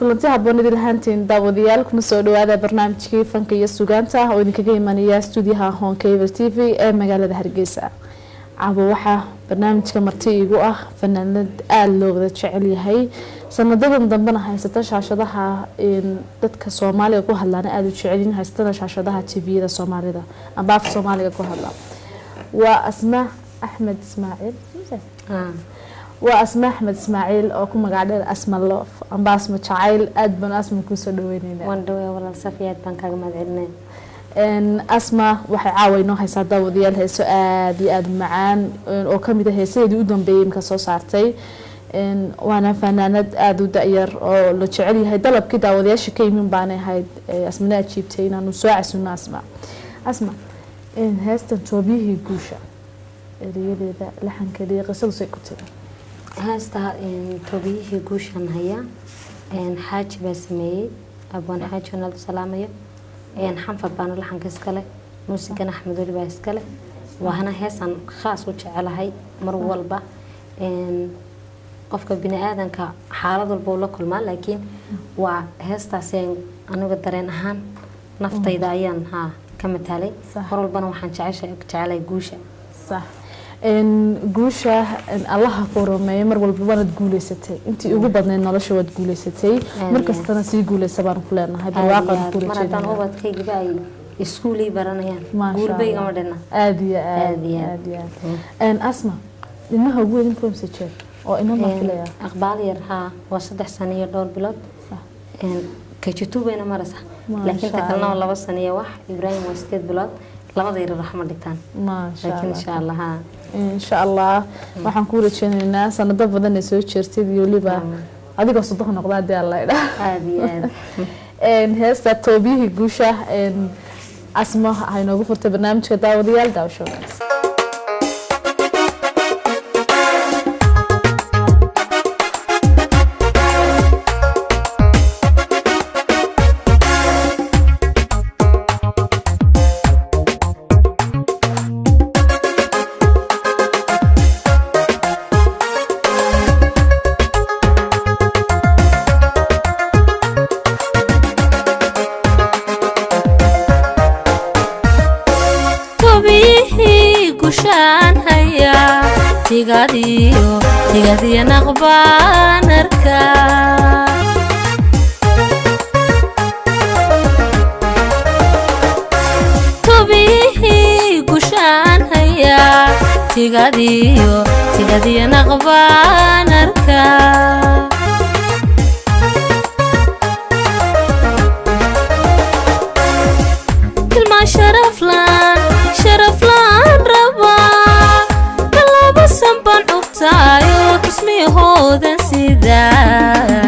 Kulanti habboon idin lahaantiin daawadayaal, kuna soo dhawaada barnaamijkii fanka iyo sugaanta oo idinkaga imanaya stuudiyaha Horn Cable TV ee magaalada Hargeysa. Caawa waxaa barnaamijka marti iigu ah fanaanad aada loo wada jecel yahay, sanadadan dambena haysata shaashadaha dadka Soomaaliga ku hadlaana aada u jecelyihin, haysatana shaashadaha TV-yada Soomaalida amba af Soomaaliga ku hadla. Waa Asma Axmed Ismaaciil. Waa Asma Axmed Ismaaciil oo ku magac dheer Asma Love amba Asma Jacayl. Aada baan Asma kuusoo dhaweyneynaa. Waan dhawaa walaal Safiya, aad baan kaaga mahad celinaya. Asma waxay caawa inoo haysaa, daawadayaal, heeso aada iyo aada macaan oo kamid a heesaheedii u dambeeyay imka soo saartay. Waana fanaanad aada u da-yar oo la jecel yahay. Dalabkii daawadayaasha ka yimin baanay ahayd Asmana ajiibtay inaanu soo casuno Asma. Asma, heestan Toobiyihii Guusha, ereyadeeda, laxankeeda iyo qisadu say ku tiri? Heesta Toobiyihii Guushan hayaa Xaaji baa sameeyey, Abwaan Xaaji oo naad u salaamayo. Xanfar baana laxanka iskale, muusigana Axmed Weli baa iskale. Waana heesaan khaas u jecelahay mar walba. Qofka bini aadanka xaalad walba uu la kulmaa, laakiin waa heestaasi aniga dareen ahaan naftayda ayaan haa ka mataalay. Mar walbana waxaan jecelahay guusha. Sax, guusha Allaha ku rumeeyo. Mar walba waanad guuleysatay, intii ugu badnayd nolosha waad guuleysatay, markastana sii guuleysa baan ku leenahay, barwaaqaan ku Mar haddaan rajeynayna. Ubadkaygiba ay iskuulay baranayaan, Maasha guulbaygama Allah. dhinna. Aada iyo aad. Aad iyo aad. Aada iyo aad. Asma, ilmaha ugu weyn inta mise jeer oo inan baan filaya? Aqbaal yar haa, waa 3 sano iyo dhowr bilood. KG2 bayna maraysaa. Maasha Laakiin ta kalena waa Allah. 2 sano iyo wax. Ibraahim waa 8 bilood. Labada yaryar wax ma dhigtaan. Maasha Laakiin Allah. Insha Allah haa. Insha Allah waxaan ku rajeynaynaa sanado badan ay soo jeertid iyo weliba adigoo soddon noqda haddii Alla idhaa. Aada iyo aad. Heesta Toobiyihii Guusha Asma waxay noogu furtay barnaamijka. Daawadayaal, daawasho wanaagsan. Tobiyihii gushaan hayaa, tigadiyo tigadiyo naqbaan arkaa. Tobiyihii gushaan hayaa, tigadiyo tigadiyo naqbaan arkaa. Tilmaan sharaflaan sharaflaan rabaa, tallaabo sanban cubtaayo, tusmiyahoodan sidaa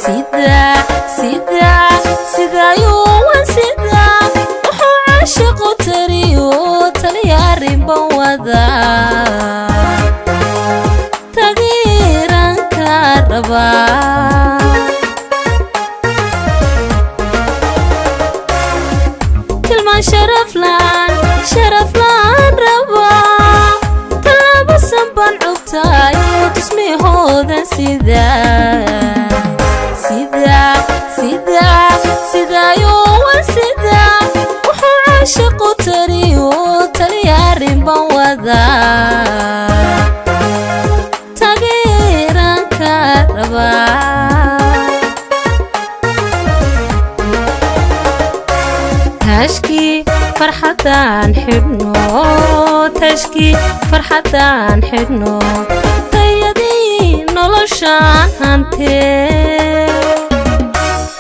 sidaa sidaa sidaayuwan sidaa wuxuu caashiqu tariyo taliya arrinban wadaa tagiiranka rabaa. Tilmaan sharaflaan sharaflaan rabaa, tallaabo sanban cubtaayo, tusmiyahoodan sidaa sidaa sidaa sidaayuwan sidaa wuxuu caashiqu tariyo taliya arrinban wadaa tagiiranka rabaa. Tashkii farxaddaan xidhno, tashkii farxaddaan xidhno, tayadii noloshaan hantee,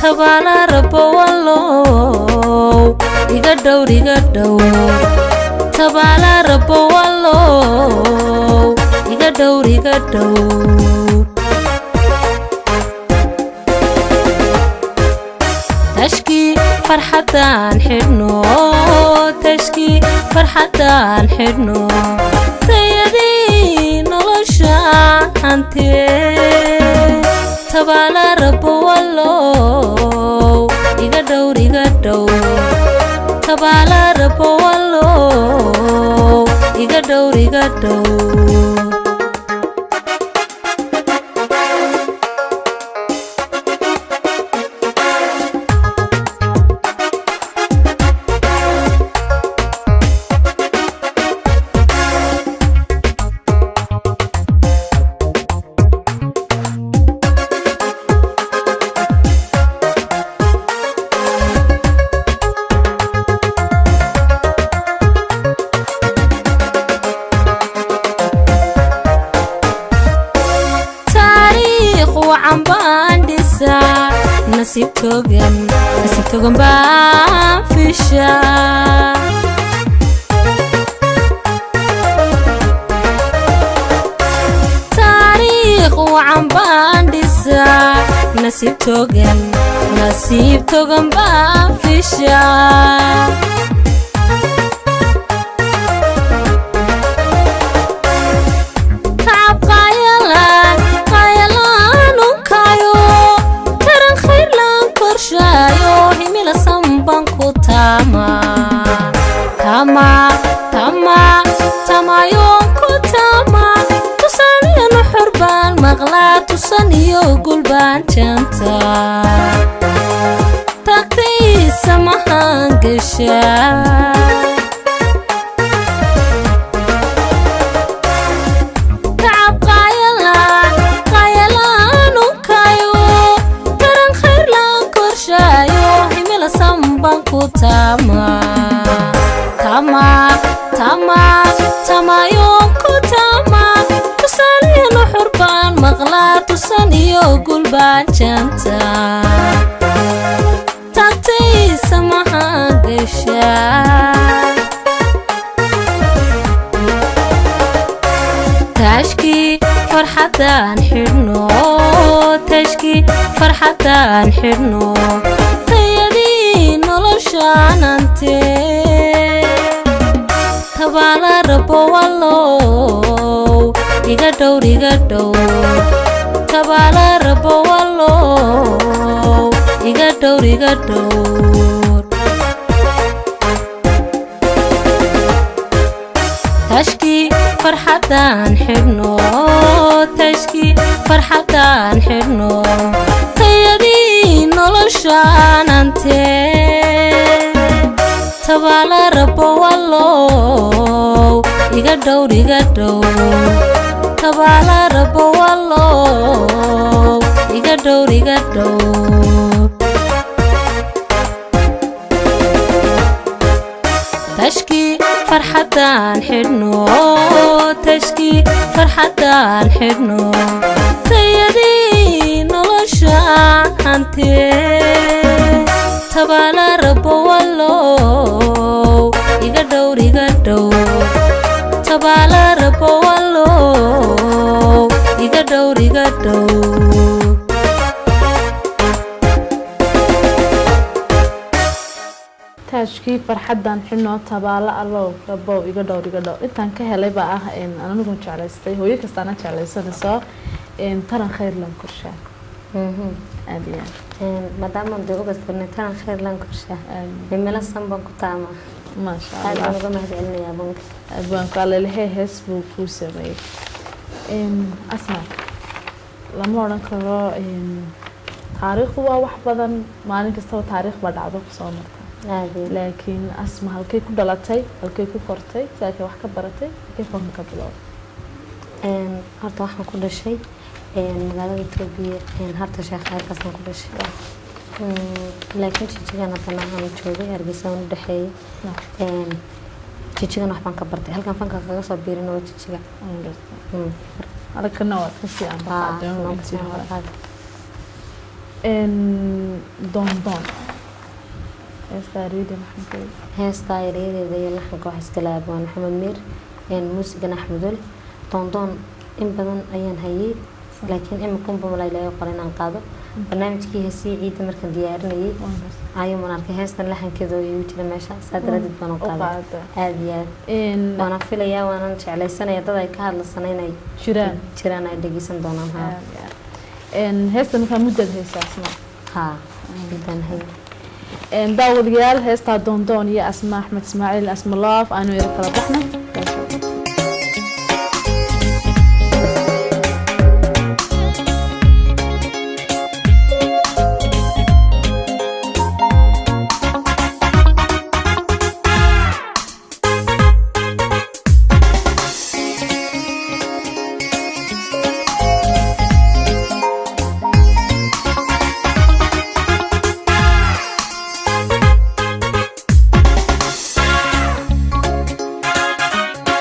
tabaala rabo wallow iga dhowr, iga dhow, tabaala rabo wallow iga dhowr, iga dhow. Tashkii farxaddaan xidhno, tashkii farxaddaan xidhno, tayadii noloshaan hantee, tabaala rabo wallow iga dhowr, iga dhow, tabaala rabo wallow iga dhowr, iga dhow. Wacan baan dhisaa, nasiib togan, nasiib togan baan fishaa. Taariikh wacan baan dhisaa, nasiib togan, nasiib togan baan fishaa. Tacab qayalaan qayalaan unkaayo, taran khayrlaan korshaayo, himila sanban ku tama tama tama tamayoon ku tama. Tusaaniyo nuxur baan maqlaa, tusan iyo gul baan janta tagtaysa mahaan gashaa. Tacab qayalaan qayalaan unkayo, taran khayrlaan korshaayo, himila sanban ku tama tama tama tamayoon ku tama. Tusaaniyo nuxur baan maqlaa, tusan iyo gul baan janta tagtaysa mahaan gashaa. Taashkii farxaddaan xidhno, taashkii farxaddaan xidhno, tayadii noloshaanante tabaala rabo wallow iga dhowr, iga dhowr. Tabaala rabo wallow iga dhowr, iga dhowr. Tashkii farxaddaan xidhno, tashkii farxaddaan xidhno, tayadii noloshaanante tabaala rabo wallow iga dhowr, iga dhowr. Tabaala rabo wallow iga dhowr, iga dhowr. Tashkii farxaddaan xidhno, tashkii farxaddaan xidhno, tayadii nolosha hantee tabaala rabo wallow iga dhowr, iga dhowr. Tabaala rabo wallow iga dhowr, iga dhowr. Taajkii farxadan xidhnoo, tabaalo allow rabow iga dhowr, iga dhowr. Intaan ka helay baa ah anigu jeclaystay, hooyo kastaana jeclaysanayso taran khayr lan korshaa. Aada iyo aad. Maadaama dee ubad kornay, taran khayr lan korshaa, himilo san baan ku taamaa. Maasha Aad Allah. Baan uga mahad celinayaa banka. Abwaanku allelehe hees buu kuu sameeyey. Asma, lama odhan karo taariikhdu waa wax badan, maalin kastaba taariikh baa dhacdo kusoo marta. Aad iyo. Laakiin Asma halkay ku dhalatay, halkay ku kortay, halkay wax ka baratay, halkay fanka ka bilowday? Horta waxaan ku dhashay magaalada Itoobiya, harta Sheekh halkaasaan ku dhashay. Laakiin Jijigan haddana aan joogay, Hargeysa aan u dhexeeyay. Jijigan wax baan ka bartay, halkan fanka kaga soo biirin waa Jijiga. Halkana waad kasii ambaqaadeen Waan intii kasii hore. ambaqaaday. Doon doon heestaa reedi maxaan? Heestaa erayadeeda iyo laxanka waxa iska lahaa Abwaan Maxamed Miir, muusigana Axmed Weli. Doondoon in badan ayaan hayay, laakiin imika unba malaa Ilaahay qoray inaan qaado. Barnaamijkii heesihii ciidda markaan diyaarinayay ayuun arkay heestan laxankeeda oo iigu jira meesha, saa daraadeed baan u qaaday. Qaada. Aada iyo aad waana filayaa, waanan jeclaysanaya dad ay ka hadlasana inay jiraan. Jiraan, ay dhegeysan doonaan, haa. Heesta markaa muddaad haysaa, Asma? Haa, midaan hayay. Daawadayaal, heestaa Doondoon iyo Asma Axmed Ismaaciil, Asma Love, aanu yaro kala baxno. Thank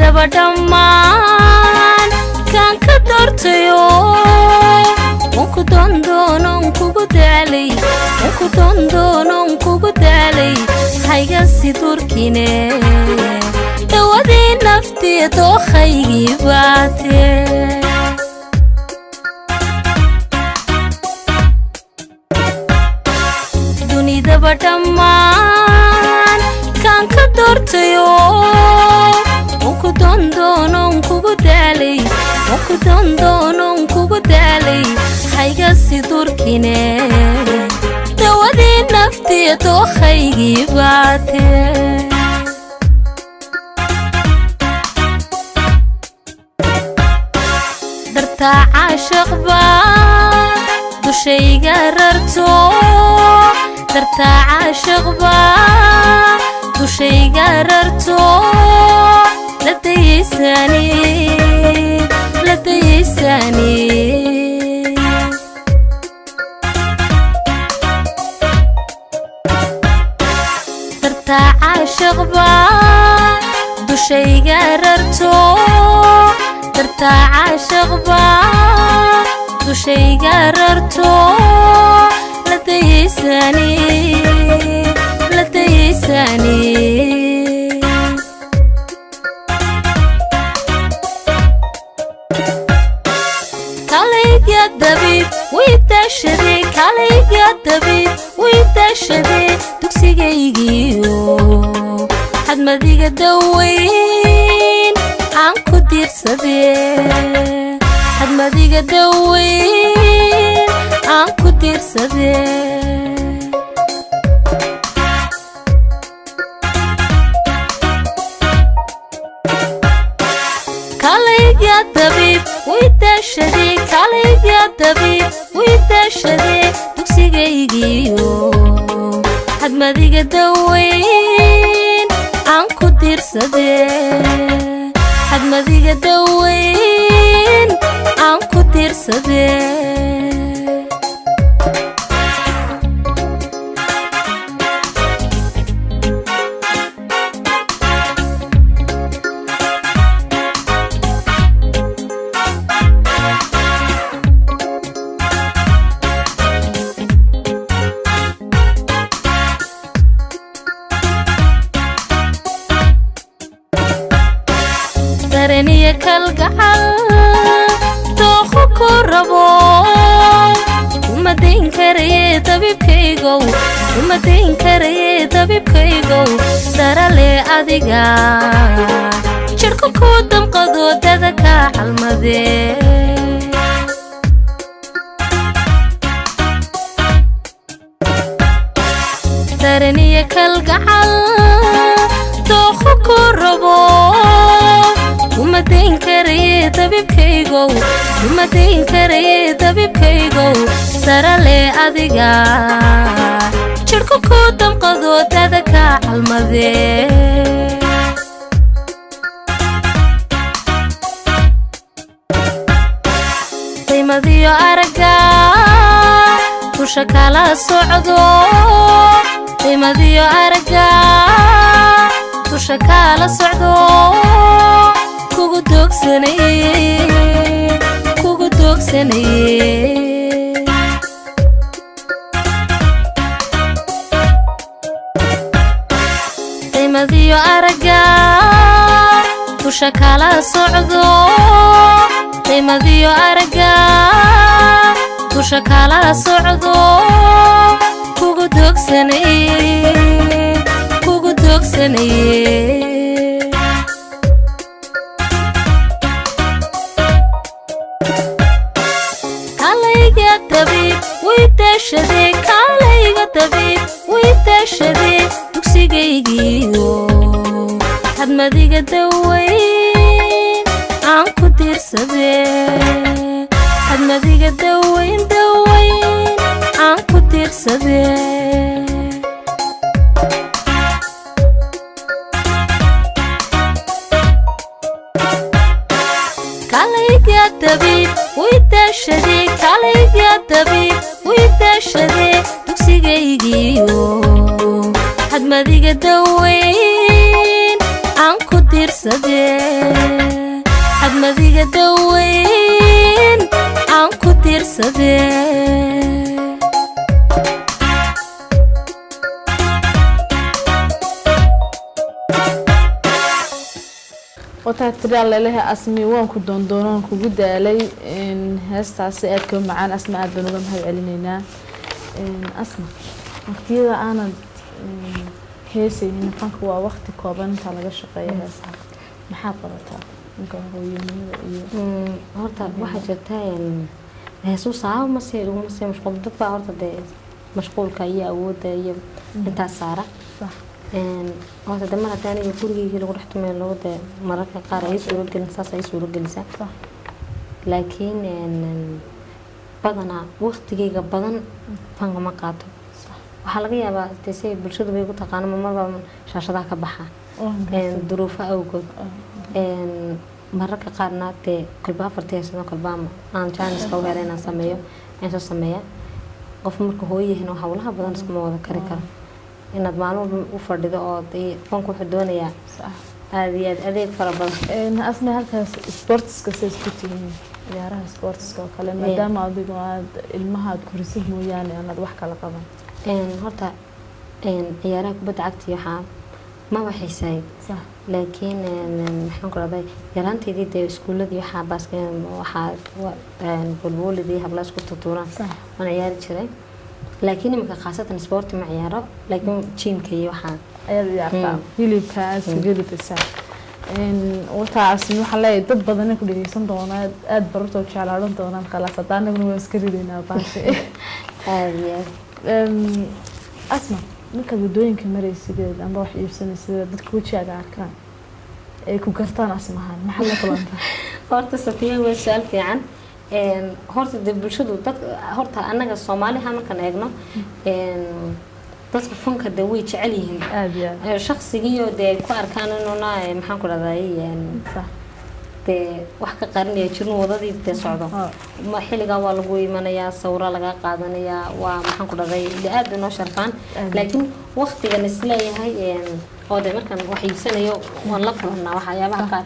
Dunidaba dhammaan kaan ka doortayo wanku dondoonon kugu daalay wanku dondoonon kugu daalay hayga si durkine dawadii naftiya dookhaygii baatee dunidaba dhammaan kaan ka doortayo wanku dondoonon kugu daalay wanku dondoonon kugu daalay hayga si durkine dawadii naftiya dookhaygii baatee dartaa caashiq baa dushayga rarto dartaa caashiq baa dushayga rarto la dayaysani la dayaysani dartaa caashiq baa dushayga rarto dartaa caashiq baa dushayga rarto la dayaysani la dayaysani kalayga dabiib way daashaday kalayga dabiib way daashaday dugsigaygiyo xadmadiga daweyn aan ku diirsadee xadmadiga daweyn aan ku diirsadee kalayga dabiib way daashaday kalayga dabiib way daashaday dugsigaygiyo xadmadiga daweyn aan ku diirsadee xadmadiga daweyn aan ku diirsadee dareniya kalgacal dooqo ku rabo uma dayn karaye dabiibkaygow uma dayn karaye dabiibkaygow darale adiga jidhku ku damqado dada kaa calmadee dareniya kalgacal dooqo ku rabo uma dayn karaye dabiibkaygow uma dayn karaye dabiibkaygow darale adiga jidhku ku damqado dada kaa calmadee qiimadiyo aragga dusha kala socdo qiimadiyo aragga dusha kala socdo kugu doogsanaye kugu doogsanaye qiimadiyo aragga dusha kala socdo qiimadiyo aragga dusha kala socdo kugu doogsanaye kugu doogsanaye kalayga dabiib way daashaday kalayga dabiib way daashaday dugsigaygiyo xadmadiga daweyn aan ku diirsadee xadmadiga daweyn daweyn aan ku diirsadee kalayga dabiib way daashaday kalayga dabiib way daashaday dugsigaygiyo xadmadiga daweyn aan ku Tiirsadee hadmadiga daweyn aan ku tiirsadee. Wataa tiri laleha Asmi, waan ku doondoonoon kugu daalay. Heestaasi aad ka macaan Asma, aad baan uga mahad celinaynaa. Asma, waqtiyada aanad heesaynin, fanka waa waqti kooban intaa laga shaqeeya heesaha, maxaad qabataa ninka hooyanimada iyo? Horta waxaa jirta heesuu saaba mase iguma sii mashquul. Dad baa horta dee mashquulka iyo awoodda iyo intaas saara. Horta de mar haddii aniga gurigeygii lagu dhex tumayo lagu dee mararka qaar ay suuragelin, saas ay suuragelisaa. Laakiin badanaa waqtigeyga badan fanka ma qaato. Waxaa laga yaabaa dee si ay bulshadu bay ku taqaano ma marba shaashadaha ka baxa duruufo awgood. Mararka qaarna dee kolba afartii sano kolba ama aan jaaniska u helay inaan sameeyo aan soo sameeya. Qof marka hooyo yahayna hawlaha badan iskuma wada kari karo inaad maalin walba u fadhido oo dee fanku wuxuu doonayaa aada iyo aad adeeg fara badan. Asma, halkaas sportska say isku tihiin, ciyaaraha sportska oo kale, maadaama adigu aad ilmaha aad korisid mooyaane aanaad wax kala qaban? Horta ciyaaraha kubadda cagta iyo waxaa maba xiiseeyo. Laakiin maxaan ku rahday, yaraanteydii dee iskuuladii waxaa baaske waxaa bolbolidii habla isku tutuuraan waan ciyaari jiray. Laakiin iminka khaasatan sporti ma ciyaaro, laakiin gymka iyo waxaa ayaad ciyaartaa, hilibka iskaga. Wataas waxaan leeyahay dad badan ku dhegeysan doonaa, aada barartoo jeclaadan doonaan. Khalaas, hadda anaguna waan iska ridaynaa baashi. Aada iyo aad. Asma, markaad waddooyinka maraysideed amba wax iibsanaysideed, dadka wejigaaga arkaan ay ku gartaan Asmahaan, maxaad la kulantaa? Horta Safiya, waa su-aal fiican. Horta dee bulshadu dad horta annaga Soomaaliha markaan eegno, dadka fanka dee way jecel yihiin. Aada iyo aad. Shakhsigiiyo dee ay ku arkaan inuuna maxaan ku rahday, dee wax ka qarinaya jirin, wadadii dee socdo ma xilligaa waa lagu imanayaa, sawiro laga qaadanayaa, waa maxaan ku dhahday, dee aad bay noo sharfaan. Laakiin waqtigan isleeyahay oo dee markaan wax iibsanayo waan la kulannaa waxyaabaha qaar.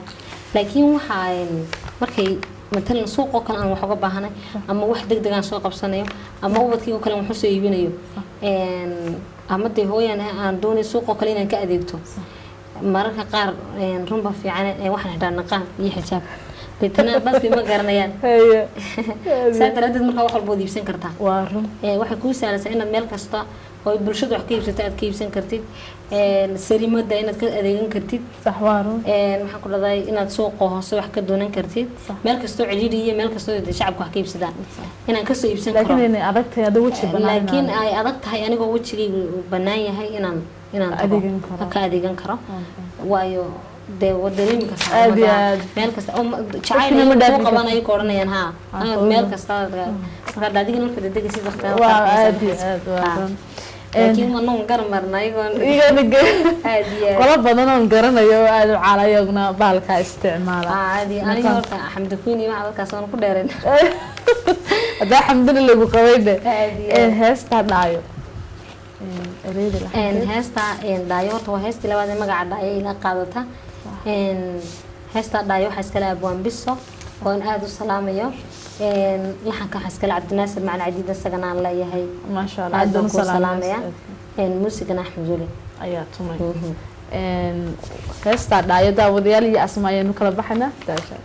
Laakiin waxa markay matalan suuqoo kale aan wax uga baahanay ama wax deg deg aan soo qabsanayo ama ubadkii oo kale aan wax usoo iibinayo, ama dee hooyan aan doonayo suuqoo kale inaan ka adeegto, mararka qaar runba fiican waxaan xidhaa niqaab iyo xijaab, deetana dadkii ma garanayaan. Saa daraadeed markaa wax walba waad iibsan kartaa. Waa run. Waxay kuu sahlaysaa inaad meel kasta oo ay bulshadu wax ka iibsato aad ka iibsan kartid, sarimada inaad ka adeegan kartid. Sax, waa run. Maxaan ku dhahday, inaad suuqa hoose wax ka doonan kartid. Meel kastoo cidhiidhi iyo meel kastoo dee shacabka wax ka iibsadaan inaan kasoo iibsan karo. Laakiin inay adag tahay adoo weji banaan. Laakiin ay adag tahay anigoo wejigaygu bannaan yahay inaan tago adeegan karo. Ka adeegan karo, waayo dee waa dareemi kartaa Aad iyo ummadaha. aad. Meel kasta oo jacayl Qofkina ma ay dhaafi kuu karto. qabanayo ku odhanayaan haa meel kasta markaad adigana markaad degaysid waqtiga Waa aad iyo aad, waa run. Laakiin anagu garan marna ayagoon Igana aad iyo aad. Qolo badan oon garanayo oo aada u caalayaguna baalkaa isticmaala. Aad iyo aniga horta Xamdi Queen iyo waxa dadkaas oon ku dheeran. Haddaa xamdina lagu qabayne. Aad iyo aad. Heestaa dhaayo, ereyada laxankeed. Heesta dhaayo horta waa heestii labaad ee magaca dhaayo ila qaadata. Heesta dhaayo waxaa iskale Abwaan Biso oo aan aada u salaamayo. Laxanka waxaa iskale Cabdinaasir Macalin Cadiid, isagana aan leeyahay Maasha Allah, aad aad baan baan u kuu salaamaya. salaamaya. Muusigana Axmed Weli ayaa tumay. Heestaa dhaayo, daawadayaal iyo Asma ayaanu kala baxaynaa daasha.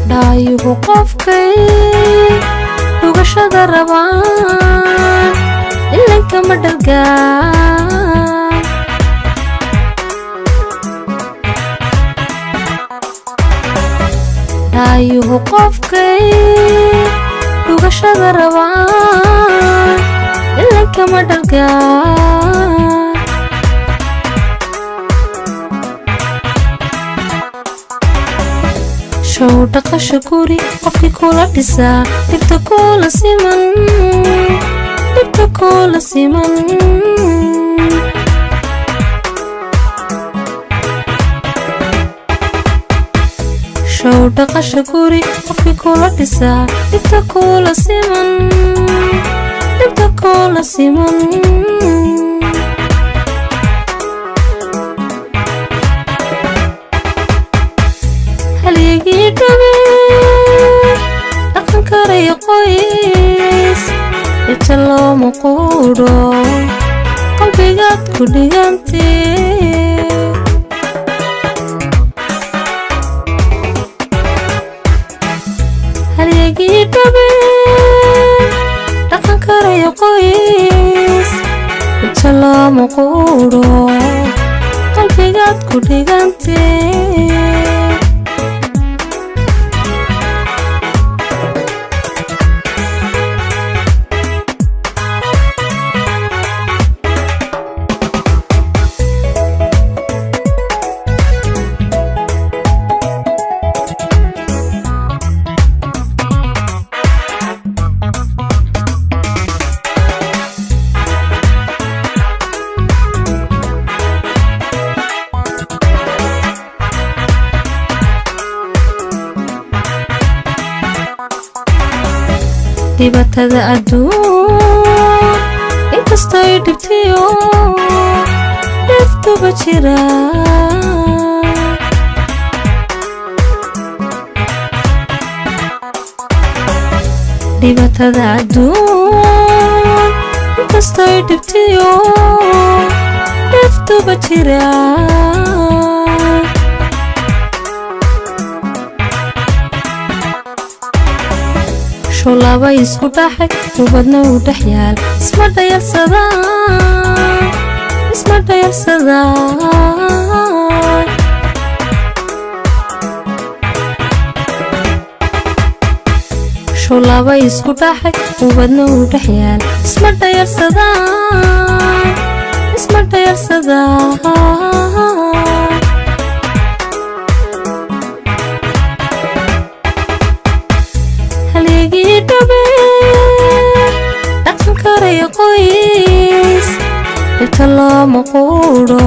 Dhaayuhu qofkay dhugashada rabaan ilankama dhargaan. Dhaayuhu qofkay dhugashada rabaan ilankama dhargaan. Show dhaqasho guri qofkii kula dhisaa dhibta kula siman, dhibta kula siman. Show dhaqasho guri qofkii kula dhisaa dhibta kula siman, dhibta kula siman. Halyagii dhabe dhaqan karaya qoys, dhibta looma quudho qalbigaad ku dhigantee. Halyagii dhabe dhaqan karaya qoys, dhibta looma quudho qalbigaad ku dhigantee. Dhibaatada adduun inkastoo dhibtiyo dheftuba jira, dhibaatada adduun inkastoo dhibtiyo dheftuba jira. Laba isku dhaxay ubadna uu dhex yaal, isma dhayalsadaan, isma dhayalsadaan. Laba isku dhaxay ubadna uu dhex yaal, isma dhayalsadaan, isma dhayalsadaan. Halyagii dhabe dhaqan karaya qoys, dhibta looma quudho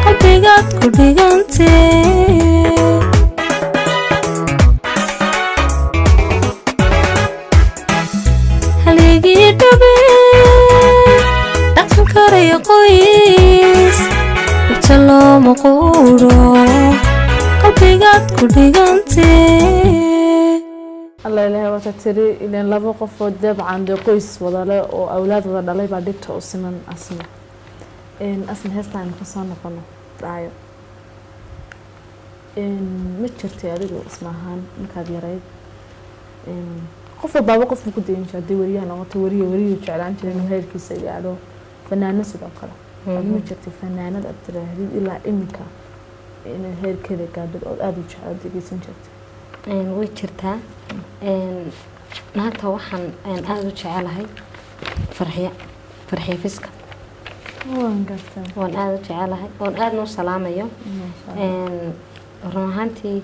qalbigaad ku dhigantee. Halyagii dhabe dhaqan karaya qoys, dhibta looma quudho qalbigaad ku dhigantee. Alla ilahay waata tiri ileen laba qof oo dabcan dee qoys wadale oo awlaad wada dhalay baa dhibta u siman. Asma, Asma, heesta aynu kasoo noqono dhaayo. Ma jirtay adigu isma ahaan markaad yarayd qof walbaaba qofku ku dayin jiray, haddii weriyaha noqoto weriya weriyuu jeclaan jiray inuu heerkiisa gaadho, fanaano sidoo kale, ma jirtay fanaanad aad tiraahdid ilaa iminka inaad heerkeeda gaadhid ood aada u jeclaad dhegeysan jirtay? Way jirtaa. Naagta waxaan aada u jecelahay Farxiya, Farxiya Fiska. Waan gartaa. Waan aada u jecelahay oon aadna u salaamayo. Maasha Allah. Run ahaantii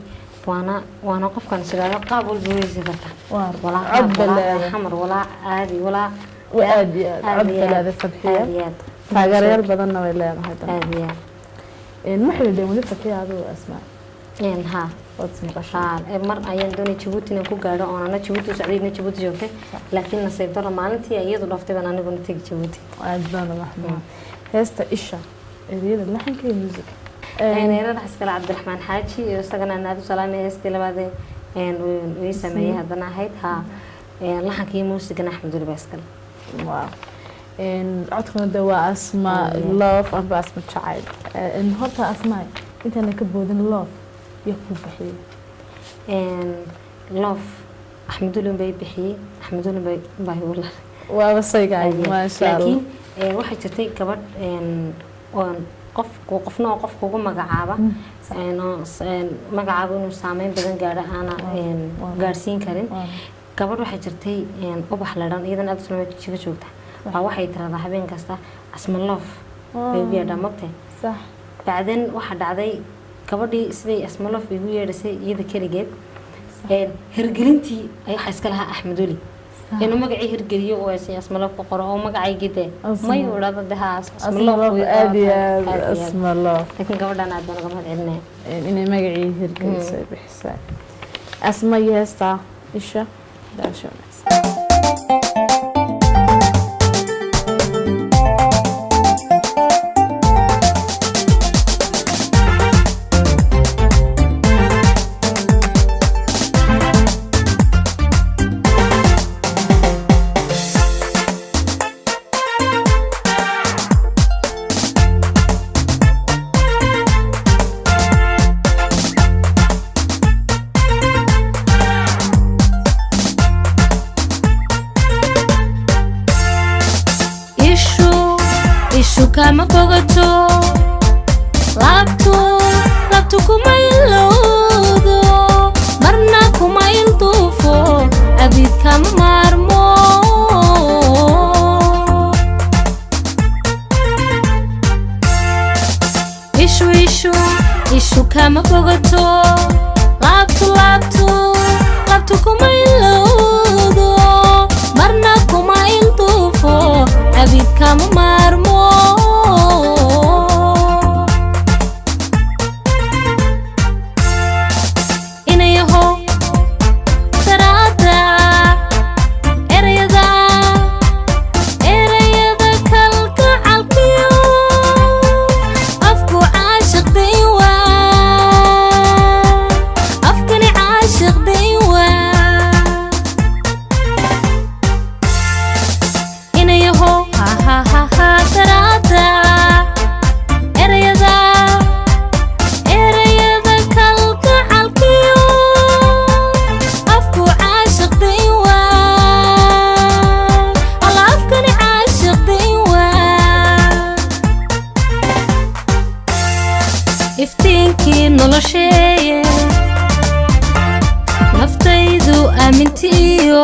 waana qofkan is idhaahdo qaab walba weysi karta, waa walaa cod qaab, walaa balaada xamar, walaa caadi, walaa waa aada iyo aad aad cod iyo aad. balaada Fadxiya Aad iyo aad. Taageerayaal badanna way leedahay dan. Aad iyo aad. Ma xidhiidheen weli Fadxiya adigu, Asmaa? Haa. Waad ismaqashay? Haa, mar ayaan doonay Jabuuti inaan ku gaadho oon ana Jabuuti u socday, idna Jabuuti joogtay, laakiin nasiib darro maalintii ay iyadu dhooftay baan aniguna tegi Jabuuti. Aad baan uga xumaa. Heesta Isha, ereyada, laxanka iyo muusiga? Eerada iskale Cabdiraxmaan Xaaji iyo isagana aan aad u salaamay. Heestii labaad ee uu ii sameeyey haddana ahayd haa. Laxanka iyo muusigana Axmed Weli baa iskale. Wow. Codkuna de waa Asma Love amba Asma Jacayl. Horta Asma, intaana ka boodin, Love iyo kuu bixiyey? Love Axmed Weli bay bixiyey, Axmed Weli bay baa igu laray. Waaba saygaay, maasha Allah. Laakiin waxaa jirtay gabadh oon qof qofna oo qof kugu magacaaba oo magacaaga inuu saameyn badan gaadho aana gaadhsiin karin. Gabadh waxaa jirtay Ubax ladhan, iyadana aad usla jiga joogta baa waxay tiraahdaa habeen kasta Asma Love bay ugu yeedhaa, mogtay. Bacdan waxaa dhacday Gabadhii siday Asmalof igu yeedhisay iyada keligeed, hirgelintii ay waxaa iska lahaa Axmed Weli inuu magacii hirgeliyo oo ay Asmalof ku qoro oo magacaygii dee may odhada de haa. Asmalof, aad iyo aad Asmalof. Laakiin gabadhan aad baan uga mahad celinaya inay magacii hirgelisay bixisay. Asma iyo heestaa Isha daasho wanaagsan. Ishu ishu kama bogato, laabtu laabtu kuma ilowdo, marna kuma ilduufo, abid kama maarmo. Ishu ishu ishu kama bogato, laabtu laabtu laabtu kuma ilowdo, marna kuma ilduufo, abid kama maarmo. Inayaho daraada erayada erayada kalgacalkiyo afku caashiq daywa, afkani caashiq daywa. Inayaho hahahaha daraada erayada erayada kalgacalkiyo afku caashiq daywa, alla afkani caashiq daywa. Iftiinkii nolosheeye naftaydu aamintiyo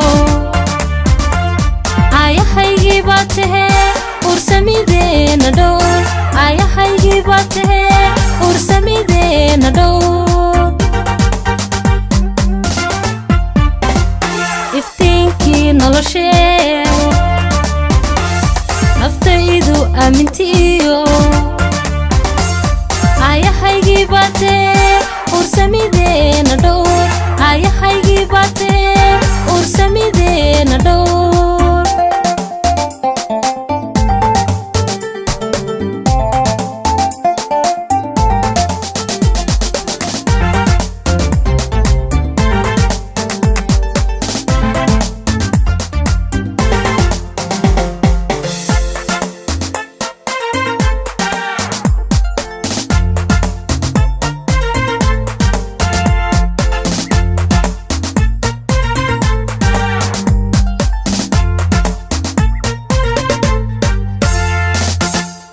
aayahaygii baa tahee ursamideena dhowr, aayahaygii baa tahee ursamideena dhowr. Iftiinkii noloshee naftaydu aamintiyo aayahaygii baa tahee ursamideena dhowr, aayahaygii baa tahee ursamideena dhowr.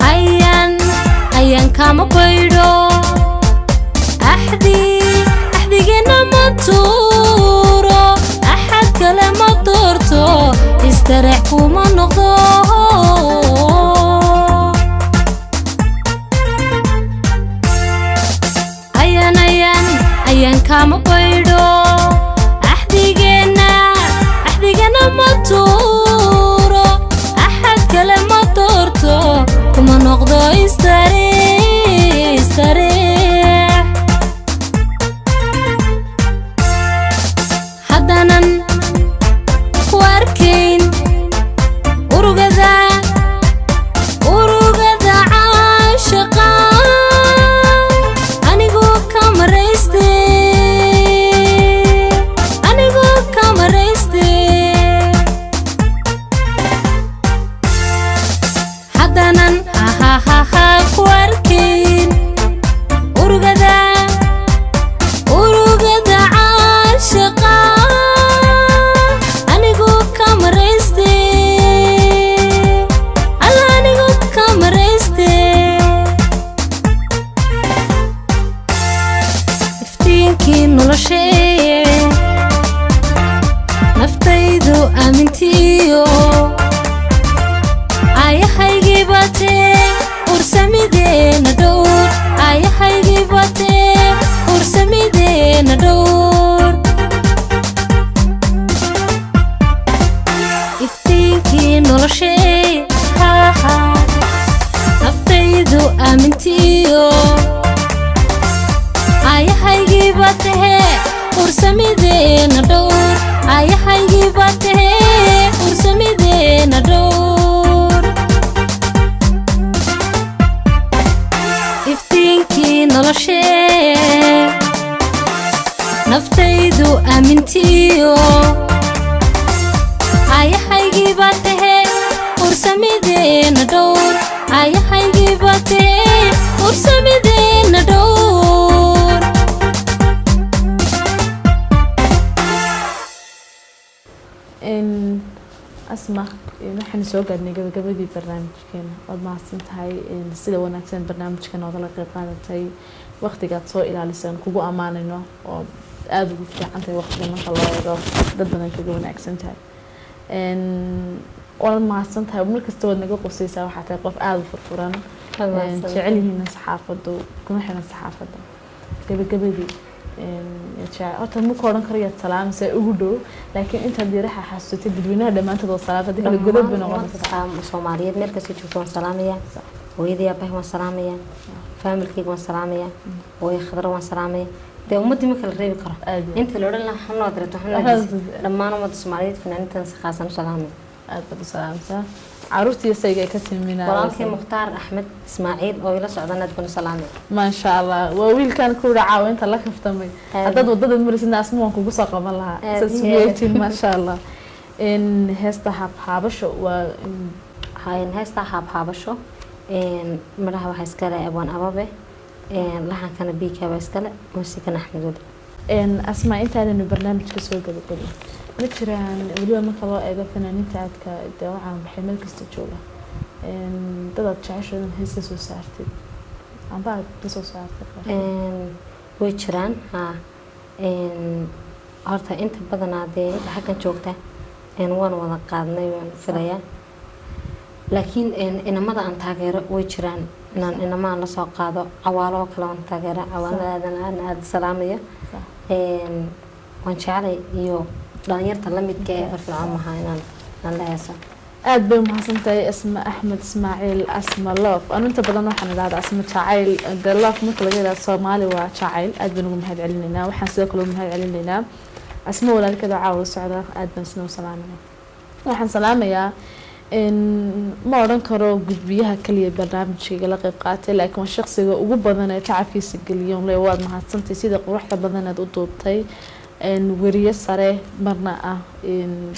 Ayaan ayaan kama baydho, axdi axdigina ma tuuro, axad kale ma doorto, istareex kuma noqdo. Ayaan ayaan ayaan kama baydho, axdigeenna axdigana ma tuuro, axad kale ma doorto, kuma noqdo istareex istareex. Haddanan ku arkayn urugada urugada caashaqa anigoo kamarayste, anigoo kamarayste. Haddanan hahahaha ku arkayn urugada urugada caashaqa anigoo kamarayste, alla anigoo kamarayste. Iftiinkii nolosheeye naftaydu aamintiyo aayahaygii batee ursamideena dhowr, aayahaygii batee. Ursamideena dhowr, ayahaygii baa tahee, ursamideena dhowr. Iftiinkii noloshee, naftaydu aamintiyo, ayahaygii baa tahee, ursamideena dhowr, ayahaygii baa tahee, ursamideena dhowr. In Asma, waxaan soo gaadhnay gabagabadii barnaamijkeena. Waad mahadsan tahay sida wanaagsan barnaamijka noogala qeyb qaadatay, waqtigaad soo ilaalisay kugu ammaanayno oo aada ugu fiican tahay waqtiga marka loo eego dad badan kaga wanaagsan tahay. Waad mahadsan tahay, markasta waad naga qosaysaa, waxaa tahay qof aada u furfuran, jecel yihiin saxaafadu, kuna xiran saxaafadda. Gabagabadii horta ma ku odhan karo yaad salaamaysaa ugu dhow, laakiin intaad yaraxa xasuusatay dadweynaha dhammaantood oo salaamta kala godob bay noqonaysaa. Soomaaliyeed meel kasta joogto waan salaamaya, hooyadii aabahay waan salaamaya, faamilkayga waan salaamaya, hooyo Khadra waan salaamaya, dee ummaddii ma kala reebi karo. Aad iyo inta la odhan lahaa xunoo direto xunoo, dhammaan ummadda Soomaaliyeed, fanaaniintan si khaasan u salaamaya. Aad baad u salaamtaa caruurtii isayga ay ka timina. Walaalkay Mukhtaar Axmed Ismaaciil oo ila socdan aad baan u salaamaya. Maasha Allah, waa wiilkan ku dhacaawa inta la kaftamay. Aad. Haddaad wadada maraysidna Asma waan kugu soo qaban lahaa. Aad saas iyo aad. ugu maasha Allah in heesta haabhaabasho waa Heestaa haabhaabasho, midhaha waxaa iskale Abwaan Ababe, laxankana Biika baa iskale, muusikana Axmed Weli. Asma, intaanaynu barnaamijka soo gabagabin, ma jiraan weliba marka loo eego fanaaniinta aadka dee waxaan baxay meel kasta jooga dad aad jeceshahay in heesta soo saartid amba aad ka soo saartay qaar? Way jiraan haa. Horta inta badanaa dee inta xaggan joogta waan wada qaadnay waan filayaa, laakiin inamada aan taageero way jiraan, inaan inamaan lasoo qaado. Cawaalo oo kale waan taageera, Cawaalo Aadan aan aada salaamayo. Waan jecelay iyo dhalinyarta lamidka ee firfircoon maha inaan aan la heeso. Aad bay umahadsan tahay Asma Axmed Ismaaciil, Asma Love. Anu inta badan waxaan idhahdaa Asma Jacayl, de love marka laga yidhahdo Soomaali waa jacayl. Aad baan ugu mahad celinaynaa. Waxaan sidoo kale ugu mahad celinaynaa Asma walaalkeeda caawa la socda, aad baan isna u salaamanaa. Waxaan salaamayaa in ma odhan karo gudbiyaha kaliya barnaamijkayga la qeyb qaatay, laakiin waa shaqsiga ugu badan ee tacabkiisa geliyo le. Waad mahadsantay sida quruxda badan aad u duubtay. Weriye sare marna ah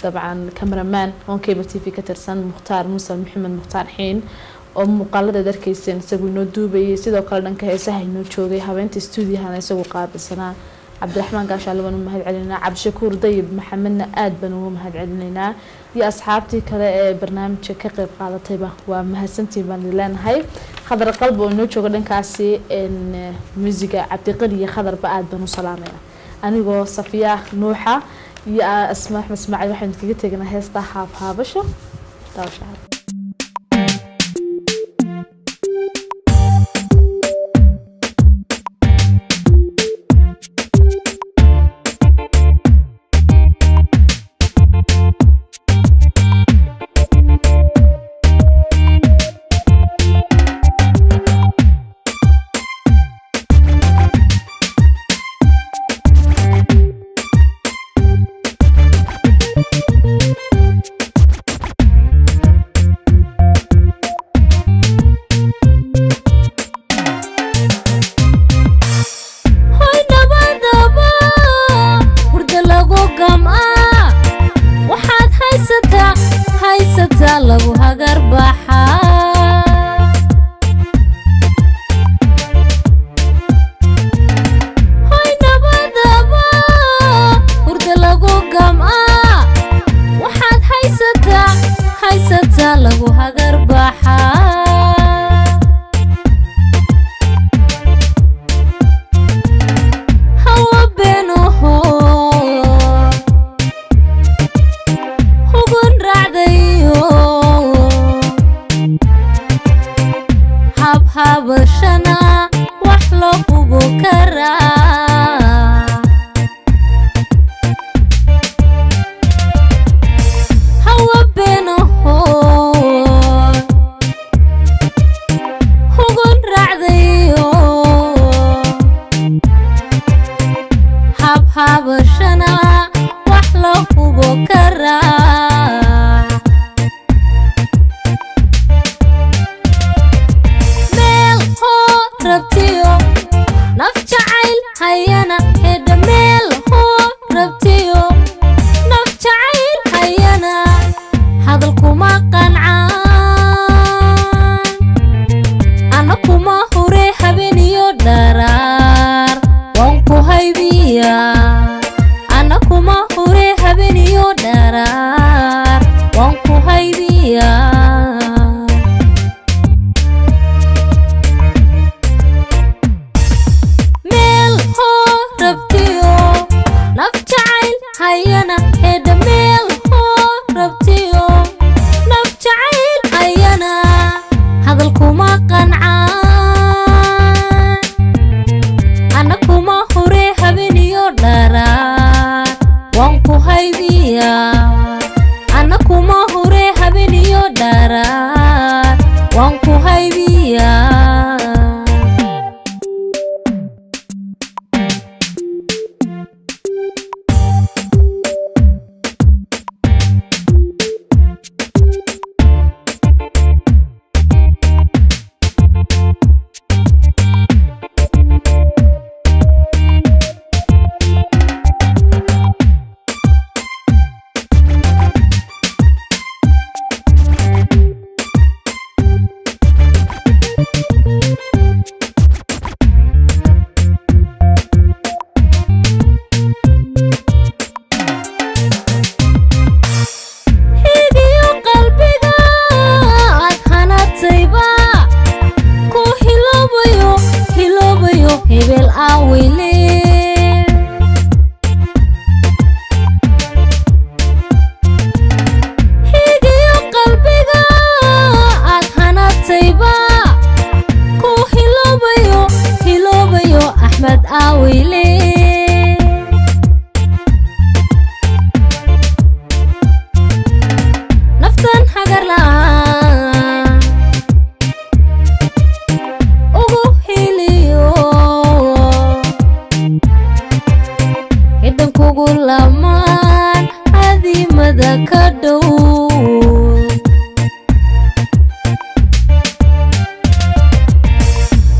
dabcan cameraman on Cable TV ka tirsan, Mukhtaar Muuse Maxamed, Mukhtaar Xiin, oo muuqaalada arkayseen isagu inoo duubayay, sidoo kale dhanka heesaha inoo joogay, habeenta stuudiyahana isagu qaabilsanaa, Cabdiraxmaan Gaashaale baan u mahad celinaynaa. Cabdishakuur Dayib Maxamedna aad baan ugu mahad celinaynaa, iyo asxaabtii kale ee barnaamijka ka qeyb qaadatayba waa mahadsantiin baan idin leenahay. Khadar Qalbi oo inoo jooga dhankaasi muusiga, Cabdiqani iyo Khadarba aad baan u salaamaya. Anigoo Safiya Nuuxa iyo Asma Axmed Ismaaciil waxaynu kaga tegnaa heesta haabhaabasho. Daawasha. Hoy nabadaba hurda lagu gam'aa, waxaad haysataa haysataa lagu hagar baxaa. Hoy nabadaba hurda lagu gam'aa, waxaad haysataa haysataa lagu hagar baxaa. Hawa beenaho hugun raacdayo, habhabashana wax loo hubo karaa. Hawa beenaho hugun raacdayo, habhabashana. rabtiyo naf jacayl hayana hedha meel hoo rabtiyo naf jacayl hayana hadal kuma qancaan ana kuma hure habeeniyo dharaar waan ku haybiyaa ana kuma hure habeeniyo dharaar waan ku haybiyaa. Meel hoo rabtiyo naf jacayl hayana hedha meel hoo rabtiyo naf jacayl hayana hadal kuma qancaan ana kuma hure habeeniyo dharaar waan ku haybiyaa ana kuma hure habeeniyo dharaar waan ku haybiyaa. Higiyo qalbiga aad hanatayba ku hiloobayo hiloobayo hebel aawile. Higiyo qalbiga aad hanatayba ku hiloobayo hiloobayo Axmed aawile. Naftan hagar la'aan ugu hiliyo hiddan kugu lamaan adiimada ka dhow.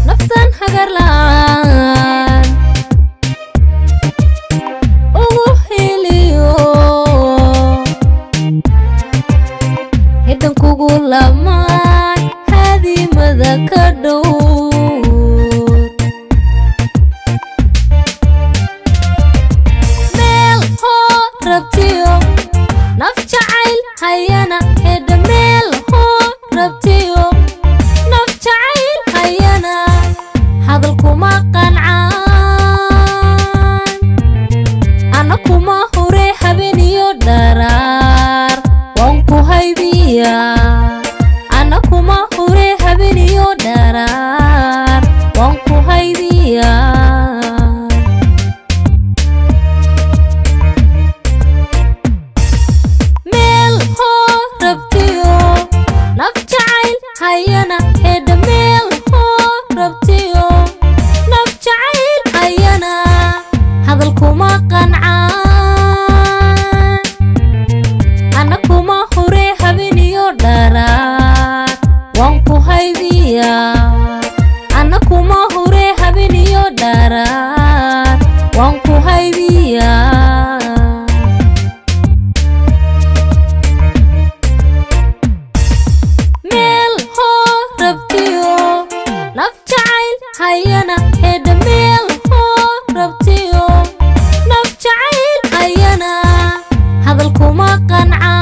Naftan hagar la'aan ugu hiliyo hiddan kugu lamaan hadiimada ka dhow. Meel hoo rabtiyo naf jacayl hayana hedha meel hoo rabtiyo naf jacayl hayana hadal kuma qancaan ana kuma hure habeeniyo dharaar waan ku haybiyaa ana kuma hure habeeniyo dharaar waan ku haybiyaa. Meel hoo rabtiyo naf jacayl hayana hedha meel hoo rabtiyo naf jacayl hayana hadal kuma qancaan ana kuma hure habeeniyo dharaar waan ku haybiyaa ana kuma hure habeeniyo dharaar waan ku haybiyaa. Meel hoo rabtiyo naf jacayl hayana hedha meel hoo rabtiyo naf jacayl hayana hadal kuma qancaan.